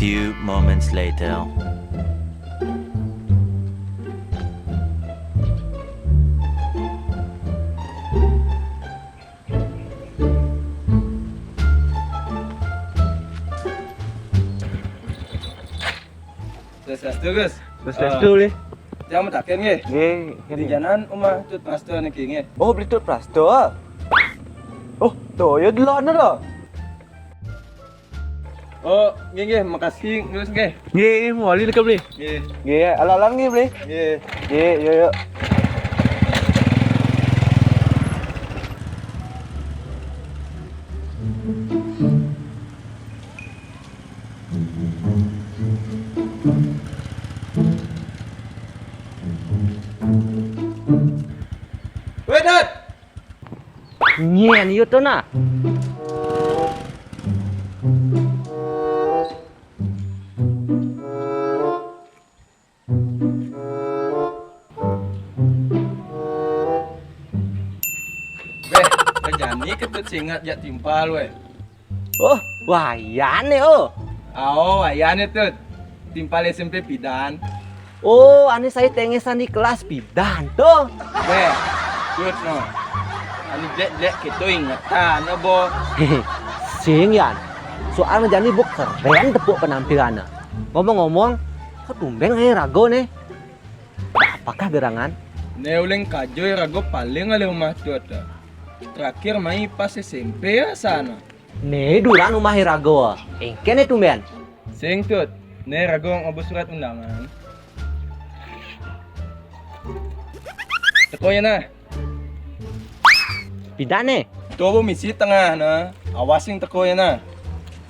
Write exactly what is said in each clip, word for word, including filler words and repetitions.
Few moments later. Swastiastu, Gus. Swastiastu, Li. Jang mataken nggih. Nggih, nggih. Di janan umah Tut Prasto niki nggih. Oh, beli Tut Prasto. Oh, to ya delokna to. Oh, nggih, nggih, makasih, Gus nggih. Nggih, mawali niki, Bli. Nggih. Nggih, alon-alon nggih, Bli. Nggih. Nggih, yo, yo. Weh, Dot! Nyen yo to nah. Beh, rejani ketut singet jak timpal, weh. Oh, wayahne, oh. Ao, wayahne, Tut. Timpal S M P pidan. Oh, ane sai tengesan di kelas pidan to. Beh, Tut no. Ane jelek-jelek kito ingetan, no, Bo. Sing, Yan. Soalne jani Bo keren tepuk penampilanne. Ngomong-ngomong, kok tumben ae rago ne? Apakah gerangan? Ne uleng kajo rago paling ale umah Tut. Terakhir mai pas S M P ya sana. Ne duran umah rago. Engke ne tumben. Sing, Tut. Ne rago ngobos surat undangan. Teko ya nah. Pidan ne? To Bo misi tengah nah. Awas sing teko ya nah.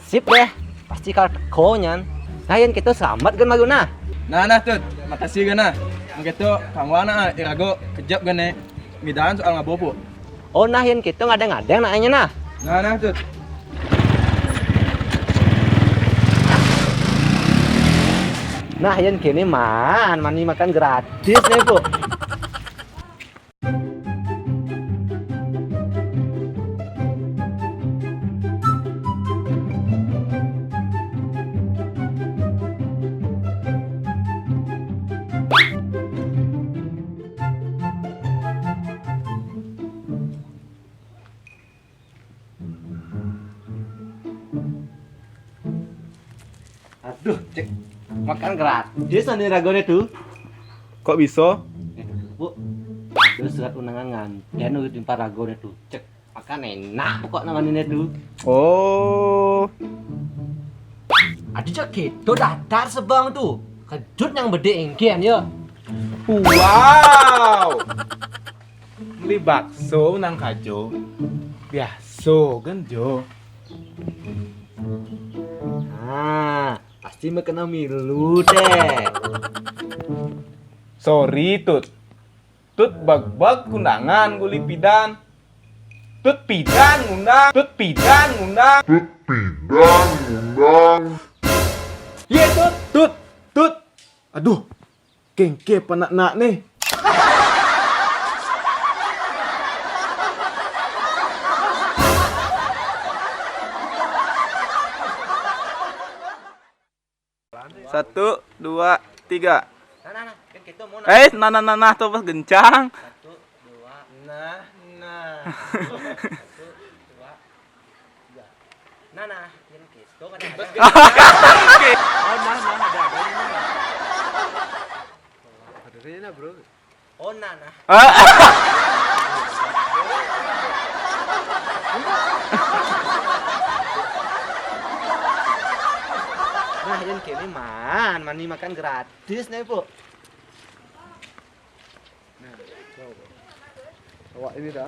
Sip deh. Pasti kal teko nyan. Nah, yen kito selamet gen malu nah. Nah, nah, Tut. Makasih gen nah. Mengke to kamu anak irago kejep gen ne. Midan soal ngabo, Bo. Oh, nah, yen kito ngadeng-ngadeng nah enya nah. Nah, nah, Tut. Nah, yen kene man, mani makan gratis ne, Bo. Aduh, cek. Makan gratis ane ragone tu. Kok bisa? Eh, Bu. Ada surat undangan nganten udah timpal ragone tu. Cek. Makan enak pokok namanya tu. Oh. Aduh, cek gitu datar sebang tu. Kejut yang bede engkian ya. Wow. Beli bakso nang kajo. Biaso kan, Jo? Nah, pasti mau kena milu deh. Sorry, Tut. Tut bag-bag kundangan guli pidan. Tut pidan ngundang, Tut pidan ngundang. Tut pidan ngundang. Ye, Tut, Tut, Tut. Aduh, kengke panak-nak nih. Satu, dua, tiga. Nah, nah, nah, kan gitu mau nah. Eh, nah, nah, nah, nah, tuh pas gencang. Satu, dua, nah, nah. Satu, dua, tiga. Nah, nah, yang gitu kan ada. Oh, nah, nah, ada, ada ini. Ada ini, nah, bro. Oh, nah, nah. Ah. Nah, yang kene man, mani makan gratis nih, Bu. Nah, coba. Awak ini dah.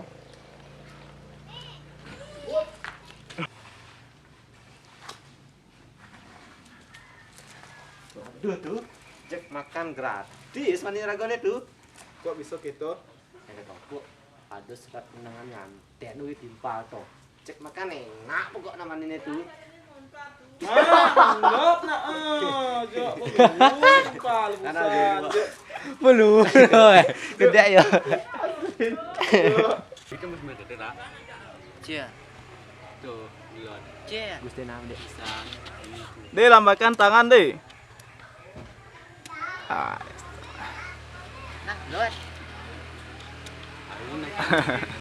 Aduh tuh, cek makan gratis mani ragone tuh. Kok bisa gitu? Ada toko, ada surat undangan nganten wih timpal tuh. Cek makan enak pokok namanya tuh. Ah, enggak nak, ah, jok, belum, timpal, buset. Belum, gede ya. Itu masih gede lah. Cia. Tuh, belum. Cih. Gusti naon, Dek? Pisang. Dek, lambaikan tangan, Dek. Ah. Nah, luar. Ayo, naik.